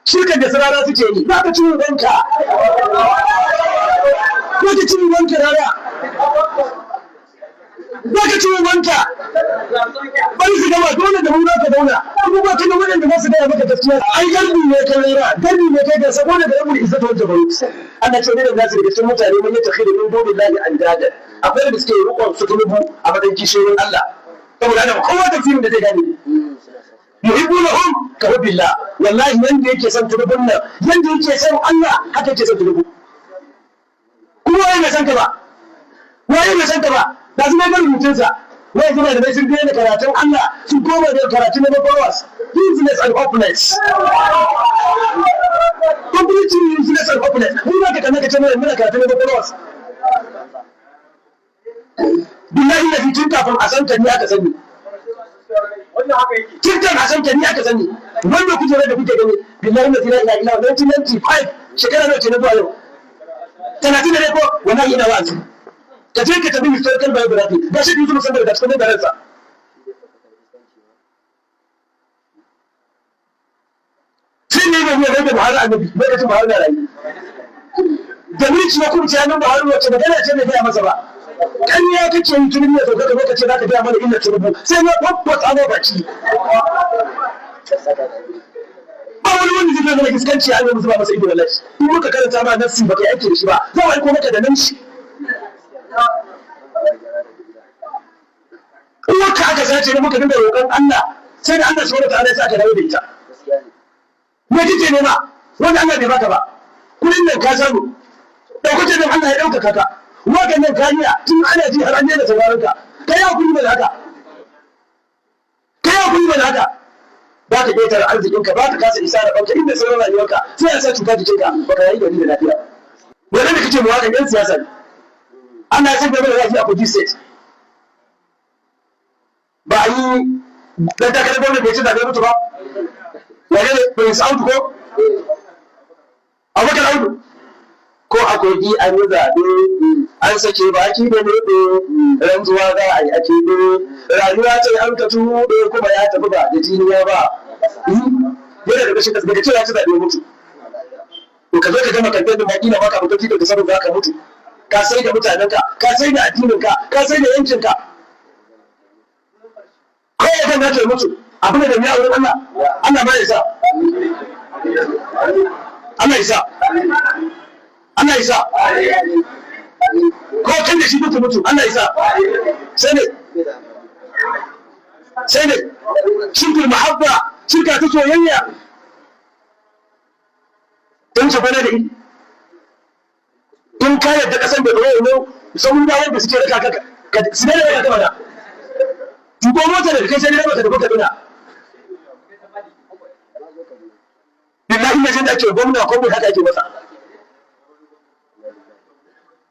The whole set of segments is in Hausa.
Shirkan da sarara suke yi, za ka ci ubanka, za ka ci ubanka rara, za ka ci ubanka. Bari su gama, dole da mu za ka zauna. Abubuwa kan waɗanda za su gaya maka gaskiya. Ai garbi ne kai rera, garbi ne kai gasa ko daga rabbul izzati wal jabarut. Allah ce ne da nasu daga cikin mutane man yatakhidu min dunillahi andada, akwai da suke rukun su Tunubu a matsayin kishiyoyin Allah, saboda ana kowa tafsirin da zai gane. Yuhibbunahum ka hubbillah. Wallahi yanda yake son Tunubun nan, yanda yake son Allah, haka yake son Tunubu. Kuma waye bai san ka ba? Waye bai san ka ba? Da su mai rubutun sa, wai suna da mai sun daina karatun Allah, sun koma da karatun na followers. Useless and hopeless, completely useless and hopeless. Mu ba ka kana ka ce mana muna karatun na followers. Billahi na tun kafin a san ka ni aka sani. Tun kan a san ka ni aka sani. Wannan kujerar da kuke gani, billahi na la ilaha illa 1995, shekara nawa ce na zuwa yau? 30 da ko? Wallahi ina wa'azi. Ka je ka tafi historical biography, ga shi Yusuf Musamman da cikin garinsa. Sai ne mai rage Buhari annabi lokacin Buhari na rayu da mulki ya kuma hannun Buhari, wacce magana ce bai gaya masa ba? Ƙarya kake yi. Tunubu ya sauka, ka lokaci za ka gaya mana illa Tunubu, sai na babbata ma baki. Ba wani wanda zai mana iskanci a yanzu ba masa ido. Wallahi in muka karanta ma nafsi ba kai aiki da shi ba, za mu aiko maka da nan shi. Uwarka aka sace ne, muka dinga roƙon Allah, sai da Allah subhanahu wataala ya sa aka dawo da ita. Me kike nema wanda Allah bai baka ba? Kudin nan ka samu, ɗaukacin nan Allah ya ɗaukaka ka, wakan nan ka iya, tun ana ji har an daina sauraron ka. Ka yi hakuri da haka, ka yi hakuri da haka. Ba ka ƙetare arzikinka, ba ka kasa isa da ɓanka inda sauran rayuwarka, sai ya sa cuta jikinka, ba ka yi gari da lafiya. Wannan da kake mawaƙan yan siyasa ne. Allah ya san gaba da lafiya a Kogi State. Ba a yi ɗan takarar gwamnati bai ci zaɓe mutu ba. Wane ne? Prince Audu ko Abubakar Audu ko? A Kogi an yi zaɓe, an sake baki da leɓe, rantsuwa za a yi a keɓe, rayuwa ce an ka tuɓe, kuma ya tafi ba da jiniya ba. Yana da kashin daga cewa ya ci zaɓe mutu. To ka zo ka gama kamfen din baki na baka mutum da saboda za ka mutu. Ka sai da mutanenka, ka sai da addininka, ka sai da yankinka. Ko ya kan nace mutu abin da ya wurin Allah, Allah ma ya sa, Allah ya sa, Allah ya sa ko kan da shi mutu mutu, Allah ya sa. Sai ne, sai ne shirkul mahabba, shirka ta soyayya don su bana da iri. In ka yadda kasan da ɗaya ne sauran bayan da suke raka ka su ne da raka mana tuko mota da kai sai ne baka tafi Kaduna. Billahi na jin da ake gwamna ko haka ake masa.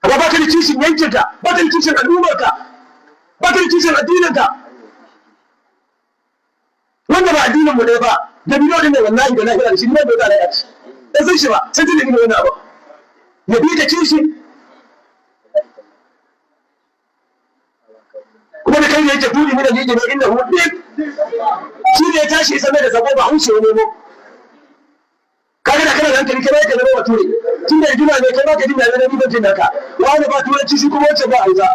Amma ba ka da kishin yankinka, ba ka da kishin al'ummarka, ba ka da kishin addininka. Wanda ba addinin mu ɗaya ba da bidiyo din ne, wallahi da lahira da shi ne bai da ya ci dan san shi ba, sai tun da gina wani abu ya bi ka kishi. Kuma da kai ne yake tuli mu da yake ne inda hu shi ne ya tashi isa mai da sabo ba haushe ne mu. Kaga da kana da hankali, kai ka zama bature, tun da rigima ne kai ba ka jin daɗin riban jin naka wani ba turanci, shi kuma wancan ba Hausa.